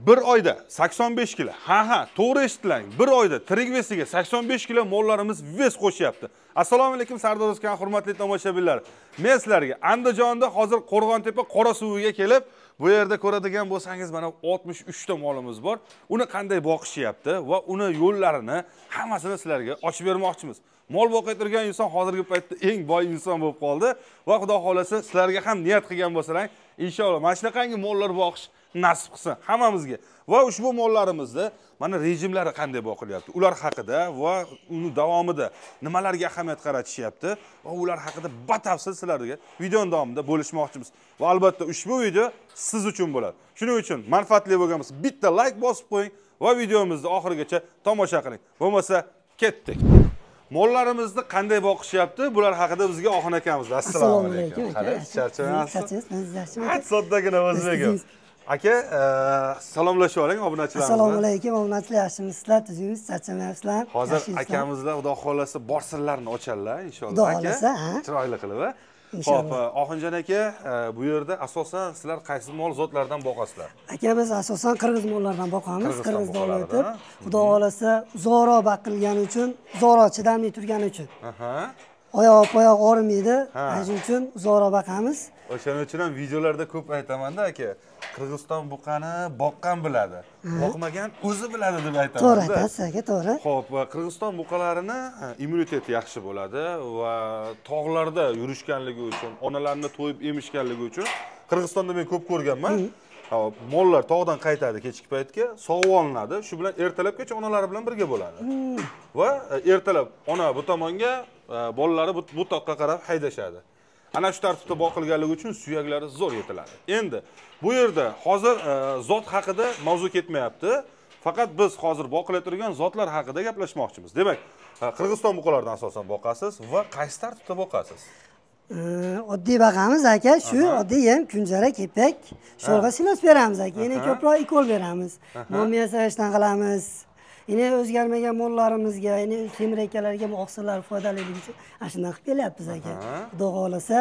Bir oyda 85 kilo. Ha, to'g'ri eshitdilang. Bir oyda tirik vesiga 85 kilo mollarimiz ves qo'shyapti. Assalomu alaykum Sardor O'zkan hurmatli tomoshabinlar. Men sizlarga Andijonda hozir Qo'rg'ontepa Qorasuviga kelib, bu yerda ko'radigan bo'lsangiz mana 63 ta molimiz bor. Uni qanday boqishyapti va uni yo'llarini hammasini sizlarga ochib bermoqchimiz. Mol boqayotgan inson hozirgi paytda eng boy inson bo'lib qoldi va Xudo xolasa sizlarga ham niyat qilgan bo'lsalar, inshaalloh mana shunaqangi mollar boqish nasib qilsin hammamizga. Va ushbu mollarimizda mana rejimlari qanday boqilyapti, ular haqida va uni davomida nimalarga ahamiyat qaratishyapti va ular haqida batafsil sizlarga videoning davomida bo'lishmoqchimiz. Va albatta ushbu video siz uchun bo'ladi. Shuning uchun manfaatli bo'lgan bo'lsa bitta like bosib qo'ying va videomizni oxirigacha tomosha qiling. Bo'lmasa ketdik. Mollarimizni qanday boqishyapti? Bular haqida bizga Oxun akamiz. Assalomu alaykum. Qalay, charchamayapsiz? Soddagina o'zbegim. Aka, salomlashib oling obunachilarimiz. Assalomu alaykum obunachilar, yaxshimisizlar, tuzukmisiz, charchamayapsizlar? Hozir akamizlar Xudo xolasa bor sirlarni ochadilar inshaalloh. Xudo xolasa, ha. Chiroyli qilib, ha. Xo'p, Oxunjon aka, bu yerda asosan sizlar qaysi mol zotlaridan boqasizlar? Aka, biz asosan qirg'iz mollaridan boqamiz. Qirg'iz o'tib, Xudo xolasa uzoqroq baqilgani uchun, uzoqroq chidamli turgani uchun. Aha. Oyoq poyoq og'rimaydi. Ana shuning uchun uzoqroq boqamiz. O'shaning uchun ham videolarda ko'p aytaman-da aka, Qirg'iziston buqani boqqan biladi, boqmagan o'zi biladi deb aytaman. To'g'ri aytasiz aka, to'g'ri. Xo'p, Qirg'iziston buqalarini immuniteti yaxshi bo'ladi va tog'larda yurishganligi uchun, onalarni to'yib emishganligi uchun Qirg'izistonda men ko'p ko'rganman. Xo'p, mollar tog'dan qaytadi kechki paytga, sog'ib olinadi, shu bilan ertalabgacha onalari bilan birga bo'ladi. Va ertalab ona bu tomonga, bolalari bu toqqa qarab haydashadi. Ana shu tartibda boqilganligi uchun suyaklari zo'r yetiladi. Endi bu yerda hozir zot haqida mavzu ketmayapti. Faqat biz hozir boqilayotgan zotlar haqida gaplashmoqchimiz. Demak, Qirg'iziston buqalaridan asosan boqasiz va qaysi tartibda boqasiz? Oddiy boqamiz aka, shu oddiy yem, kunjara, kepak, sho'rg'a silos beramiz aka. Yana ko'proq ikol beramiz. Momiya sayishdan qilamiz. Yine o'zgarmagan mollarimizga, yine semirakalarga bu oqsillar foydaliligi uchun ana shundan qilib kelyapmiz aka. Xudo xolasa,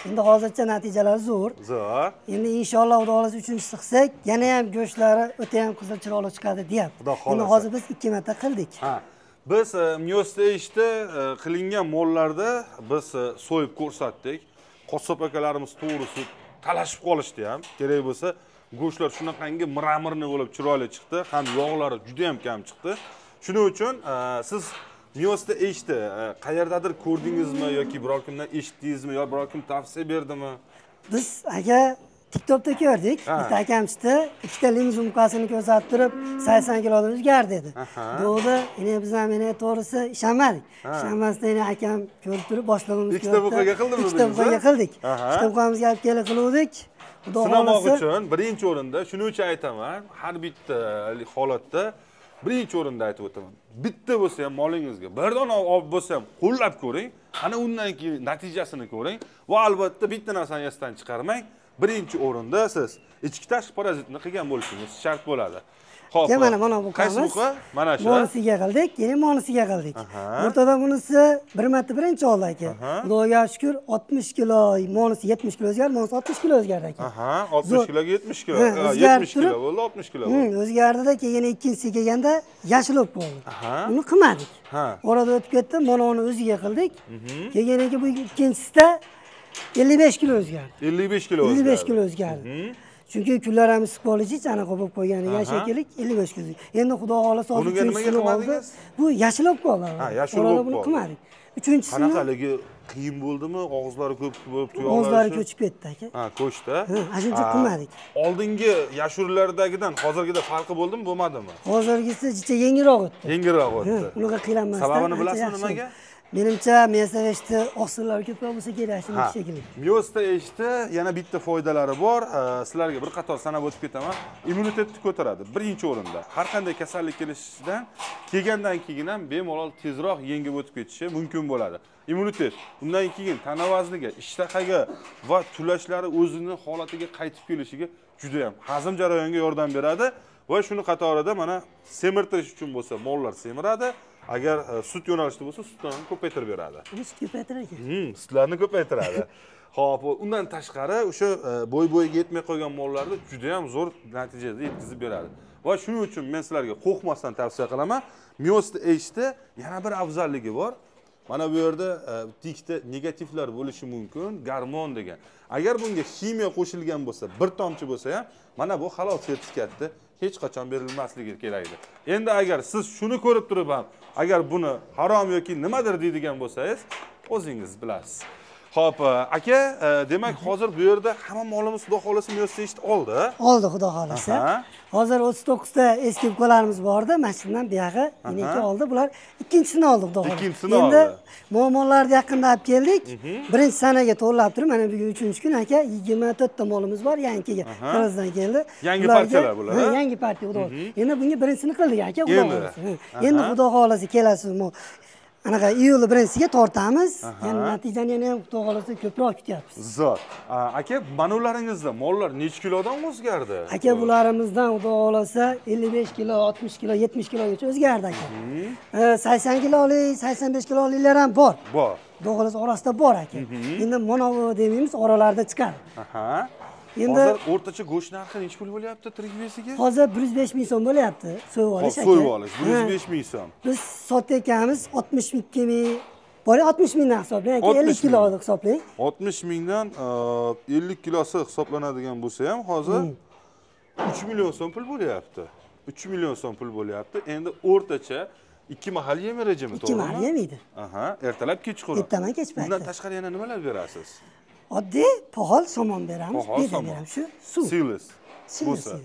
endi hozircha natijalari zo'r. Zo'r. Endi inshaalloh Xudo xolasa uchinchisi qilsak, yana ham go'shtlari o'ta ham qizil chiroyli chiqadi deyapti. Endi hozir biz 2 marta qildik. Ha. Biz Miyosteyishda qilingan mollarda biz so'yib ko'rsatdik. Qassob akalarimiz to'g'risi talashib qolishdi ham. Kerak bo'lsa go'shtlar shunaqangi mramorni bo'lib chiroyli chiqdi, ham yog'lari juda ham kam chiqdi. Shuning uchun siz Miyosta eshitdi, qayerdadir ko'rdingizmi yoki biror kimdan eshitdingizmi yo biror kim tavsiya berdimi? Biz aka TikTokda ko'rdik. Bitta akam chiqdi, ikkita limuzin buqasini ko'rsatib turib 80 kilodan o'zgardi dedi. Dog'da, endi biz ham endi to'g'risi ishonmadik. Ishonmasdan endi akam ko'rib turib boshlig'imiz ko'rdi. Ikkita buqaga qildingizmi? Ikkita buqaga qildik. Ikkita buqamizga olib kelib qiluvdik. Sinamoq uchun birinchi o'rinda shuning uchun aytaman, har bitta holatda birinchi o'rinda aytib o'taman. Bitta bo'lsa ham molingizga bir dona olib bo'lsa ham qo'llab ko'ring, ana undan keyin natijasini ko'ring va albatta bitta narsani esdan chiqarmang. Birinchi o'rinda siz ichki tashqi parazitni qilgan bo'lishingiz shart bo'ladi. Xo'p, mana bu qaysi buqa? Mana shu. Monisiga qildik, yana monisiga qildik. O'rtada bunisi bir marta birinchi oldi aka. Xudoga shukr 60 kilo, monisi 70 kilo o'zgardi, monisi 60 kilo o'zgardi aka. Aha, 60 kiloga 70 kilo. 70 kilo bo'ldi, 60 kilo bo'ldi. O'zgardida keyin ikkinchisi kelganda yashil bo'lib qoldi. Uni qilmadik. Orada o'tib ketdi, mana uni o'ziga qildik. Keyin bu ikkinchisida 55 kilo o'zgardi. 55 kilo o'zgardi. 55 kilo o'zgardi. Chunki kunlar ham issiq bo'lishich, anaqa bo'lib qo'yganiga shekilli 55 kilo. Endi Xudo xolasa hozir bunga nimaga qilmadingiz? Bu yashil bo'lib qoldi. Ha, yashil bo'lib buni qoldi. Qilmadik. Uchinchisini qanaqa haligi qiyin bo'ldimi? Og'izlari ko'p bo'lib, tuyoqlari og'izlari ko'chib ketdi aka. Ha, ko'chdi. Ha, shuncha qilmadik. Oldingi yashurlardagidan hozirgida farqi bo'ldimi, bo'lmadimi? Hozirgisi jicha yengilroq o'tdi. Yengilroq o'tdi. Unaqa qiynalmasdan. Sababini bilasizmi nimaga? Menimcha Miyosteyishda oqsillar ko'proq bo'lsa kerak, shunday shekilli. Miyosteyishda yana bitta foydalari bor. Sizlarga bir qator sanab o'tib ketaman. Immunitetni ko'taradi. Birinchi o'rinda. Har qanday kasallik kelishidan kelgandan keyin ham bemalol tezroq yengib o'tib ketishi mumkin bo'ladi. Immunitet, undan keyin tana vazniga, ishtahaga va tulashlari o'zini holatiga qaytib kelishiga juda ham hazm jarayoniga yordam beradi va shuni qatorida mana semirtirish uchun bo'lsa mollar semiradi. Agar sut yo'nalishida bo'lsa, sutlarni ko'paytirib beradi. Sut ko'paytirar ekan. Sutlarni ko'paytiradi. Xo'p, undan tashqari o'sha bo'y-bo'yiga yetmay qolgan mollarni juda ham zo'r natijada yetkazib beradi. Va shuning uchun men sizlarga qo'rqmasdan tavsiya qilaman. Miosta H'da yana bir afzalligi bor. Mana bu yerda bitta negativlar bo'lishi mumkin, garmon degan. Agar bunga ximiya qo'shilgan bo'lsa, bir tomchi bo'lsa ham, mana bu halol sertifikatni hech qachon berilmasligi kerak edi. Endi agar siz shuni ko'rib turib ham, agar buni harom yoki nimadir deydigan bo'lsangiz, o'zingiz bilasiz. Xo'p, aka, demak hozir bu yerda hamma molimiz xudo xolasa Miosta H'ni oldi. Oldi xudo xolasa. Hozir 39 ta eski buqalarimiz bor edi, mana shundan buyog'i yana oldi. Bular ikkinchisini oldi xudo xolasa. Ikkinchisini oldi. Endi muammolarni yaqinda olib keldik. Birinchi sanaga to'g'rilab turib, mana bugun 3-kun aka 24 ta molimiz bor, yangi kelgan. Qirg'izdan keldi. Yangi partiyalar bular. Ha, yangi partiya xudo xolasa. Endi bunga birinchisini qildik aka, xudo xolasa. Endi xudo xolasa kelasi anaqa iyul birinchisiga tortamiz. Ya'ni natijani yana ham xudo xolasa ko'proq kutyapmiz. Zo'r. Aka, mana ularingizda mollar necha kilodan o'zgardi? Aka, bularimizdan xudo xolasa 55 kilo, 60 kilo, 70 kilogacha o'zgardi aka. 80 kilolik, 85 kiloliklar ham bor. Bor. Xudo xolasa orasida bor aka. Endi mana bu demaymiz, oralarda chiqadi. Endi hozir o'rtacha go'sht narxi necha pul bo'lyapti tirik vesiga? Hozir 105 ming so'm bo'lyapti. So'yib olish aka. So'yib olish 105 ming so'm. Biz sotayotganimiz 62 ming, bor 60 mingdan hisoblang aka, 50 kilo hisoblang. 60 mingdan 50 kilosi hisoblanadigan bo'lsa ham hozir 3 million so'm pul bo'lyapti. 3 million so'm pul bo'lyapti. Endi o'rtacha 2 mahal yem rejimi, to'g'rimi? 2 mahal yemaydi. Aha, ertalab kechqurun. Ertaman kech paytda. Undan tashqari yana nimalar berasiz? Oddiy poxol somon beramiz, beda beramiz, shu suv. Silos. Bo'lsa.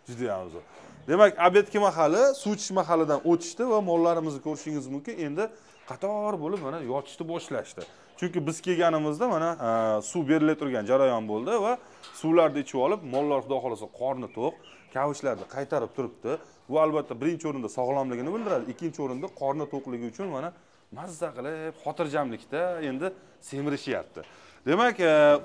Juda ham zo'r. Demak, obedki mahali, suv ichish mahalidan o'tishdi va mollarimizni ko'rishingiz mumkin. Endi qator bo'lib mana yotishni boshlashdi. Chunki biz kelganimizda mana suv berilib turgan jarayon bo'ldi va suvlarni ichib olib, mollar xudo xolasa qorni to'q, kavushlarni qaytarib turibdi. Bu albatta birinchi o'rinda sog'lomligini bildiradi, ikkinchi o'rinda qorni to'qligi uchun mana mazza qilib xotirjamlikda endi semirishyapti. Demak,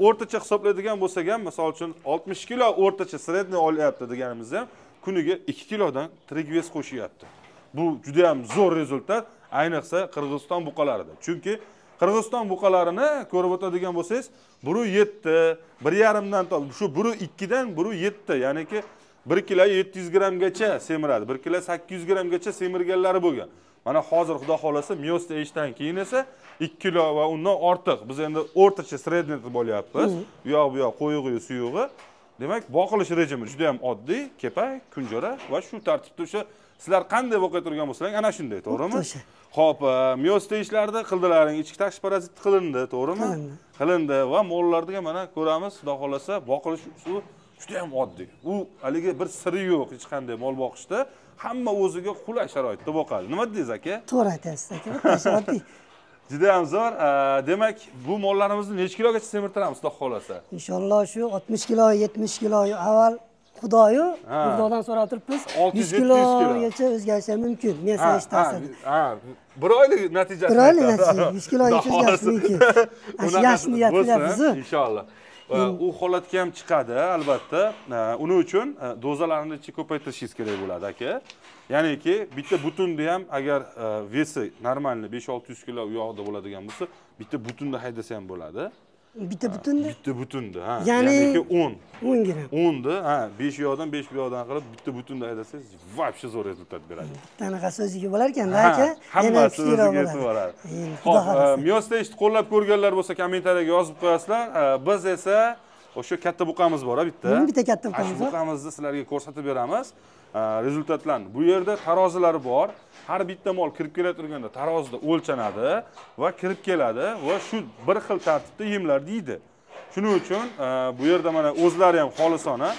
o'rtacha hisoblaydigan bo'lsak ham, misol uchun 60 kilo o'rtacha sredniy olyapti deganimiz ham kuniga 2 kilodan tirik ves qo'shyapti. Bu juda ham zo'r rezultat, ayniqsa Qirg'iziston buqalarida. Chunki Qirg'iziston buqalarini ko'rib o'tadigan bo'lsangiz, 1.7, 1.5dan shu 1.2 dan 1.7, ya'niki 1 kilo 700 grammgacha semiradi, 1 kilo 800 grammgacha semirganlari bo'lgan. Mana hozir xudo xolasa Miosta H'dan keyin esa 2 kilo va undan ortiq. Biz endi o'rtacha sredniy deb olyapmiz. U yoq bu yoq qo'yig'i, suyug'i. Demak, boqilish rejimi juda ham oddiy, kepak, kunjara va shu tartibda o'sha sizlar qanday boqib turgan bo'lsangiz, ana shunday, to'g'rimi? Xo'p, Miosta H'larda qildilaring, ichki tashqi parazit qilindi, to'g'rimi? Qilindi va mollarga mana ko'ramiz, xudo xolasa boqilish usuli juda ham oddiy. U haligi bir siri yo'q hech qanday mol boqishda. Hamma o'ziga qulay sharoitda boqadi. Nima deysiz aka? To'g'ri aytasiz aka, o'ta oddiy. Juda ham zo'r. Demak, bu mollarimizni necha kilogacha semirtiramiz xudo xolasa? Inshaalloh shu 60 kilo, 70 kilo avval Xudoyu, Xudodan so'rab turibmiz. 100 kilogacha o'zgarishi mumkin. Men sizga aytaman. Ha, bir oylik natijasi. Bir oylik natija, 100 kilogacha o'zgarishi mumkin. Yaxshi niyat qilyapmiz. Inshaalloh. U holatga ham chiqadi albatta. Uning uchun dozalarni ko'paytirishingiz kerak bo'ladi aka. Ya'niki bitta butunni ham agar vesi normalniy 5-600 kilo u yoqda bo'ladigan bo'lsa, bitta butunni haydasa ham bo'ladi. Bitta butunni? Bitta butunni, ha. Ya'niki 10. 10 gram. 10 ni, ha, 5 yoqdan 5 bu yoqdan qilib bitta butunni haydasangiz, вообще zo'r rezultat beradi. Bitta o'ziga bo'lar ekanda aka. Hammasi o'ziga yetib boradi. Xo'p, Miosta H'ni qo'llab ko'rganlar bo'lsa kommentariyaga yozib qo'yasizlar. Biz esa o'sha katta buqamiz bor, bitta. Bitta katta buqamiz bor. Buqamizni sizlarga ko'rsatib beramiz. Rezultatlarni. Bu yerda tarozilari bor. Har bitta mol kirib kela turganda tarozida o'lchanadi va kirib keladi va shu bir xil tartibda yemlar deydi. Shuning uchun bu yerda mana o'zlari ham xolisona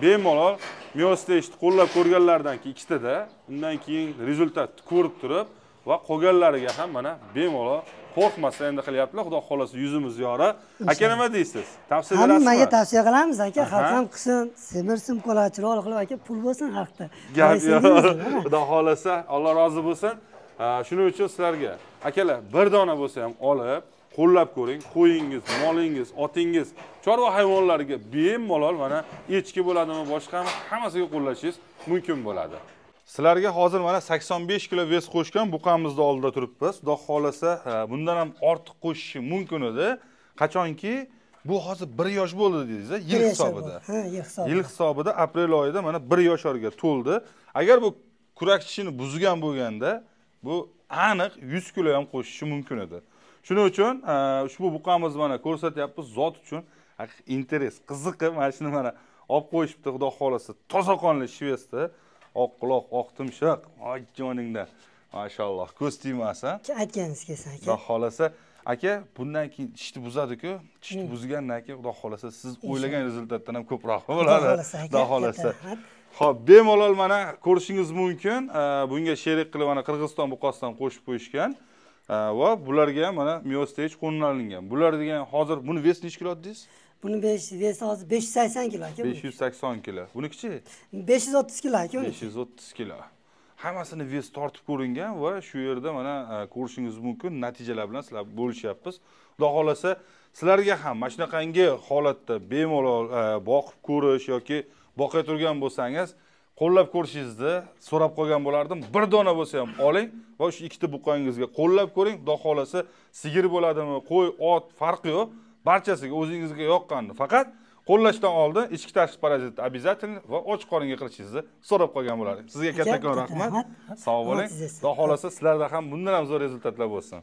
bemalol Miosta H'ni qo'llab ko'rganlardan keyin ikkitada, undan keyin rezultatni ko'rib turib va qolganlariga ham mana bemalol qo'rqmasdan endi qilyaptilar. Xudo xolasa yuzimiz yora. Aka nima deysiz? Tavsiya berasizmi? Hammaga tavsiya qilamiz aka, xalq ham qilsin, semirsin, qo'la chiroyli qilib aka, pul bo'lsin xalqda. Gap yo'q. Xudo xolasa, Alloh rozi bo'lsin. Shuning uchun sizlarga akalar bir dona bo'lsa ham olib, qo'llab ko'ring. Qo'yingiz, molingiz, otingiz, chorva hayvonlariga bemalol mana echki bo'ladimi, boshqami, hammasiga qo'llashingiz mumkin bo'ladi. Sizlarga hozir mana 85 kilo ves qo'shgan buqamizni oldida turibmiz. Xudo xolasa bundan ham ortiq qo'shishi mumkin edi. Qachonki Bu hozir 1 yosh bo'ldi dedingiz, yil hisobida. Ha, yil hisobida. Yil hisobida aprel oyida mana 1 yoshga to'ldi. Agar bu kurak tishini buzgan bo'lganda, bu aniq 100 kilo ham qo'shishi mumkin edi. Shuning uchun ushbu buqamiz mana ko'rsatyapmiz, zot uchun interes, qiziqi mana shuni mana olib qo'yishibdi, xudo xolasa, toza qonli shvetsda, oq quloq, oq tumshuq, oy joningda. Maşalloh, ko'z tegmasin. Aytganingiz kelsin aka. Xudo xolasa, aka, bundan keyin tishni buzadi-ku. Tishni buzgandan keyin xudo xolasa siz o'ylagan rezultatdan ham ko'proq bo'ladi. Xudo xolasa. Xo'p, bemalol mana ko'rishingiz mumkin. Bunga sherik qilib mana Qirg'iziston buqasidan qo'shib qo'yishgan. Va bularga ham mana miostage qo'llanilgan. Bular degan hozir buni vesi necha kilo dedingiz? Buni vesi hozir 580 kilo aka. 580 kilo. Buniki-chi? 530 kilo aka. 530 kilo. Hammasini ves tortib ko'ringan va shu yerda mana ko'rishingiz mumkin natijalar bilan sizlar bo'lishyapmiz. Xudo xolasa sizlarga ham mana shunaqangi holatda bemalol boqib ko'rish yoki boqay turgan bo'lsangiz, qo'llab ko'rishingizni so'rab qolgan bo'lardim. Bir dona bo'lsa ham oling va shu ikkita buqangizga qo'llab ko'ring. Xudo xolasa sigir bo'ladimi, qo'y, ot farqi yo'q. Barchasiga o'zingizga yoqqanini faqat qo'llashdan oldin ichki tashqi parazitni обязательно va och qoringa qilishingizni so'rab qolgan bo'lardim. Sizga kattakon rahmat. Sog' bo'ling. Xudo xolasa sizlarda ham bundan ham zo'r rezultatlar bo'lsin.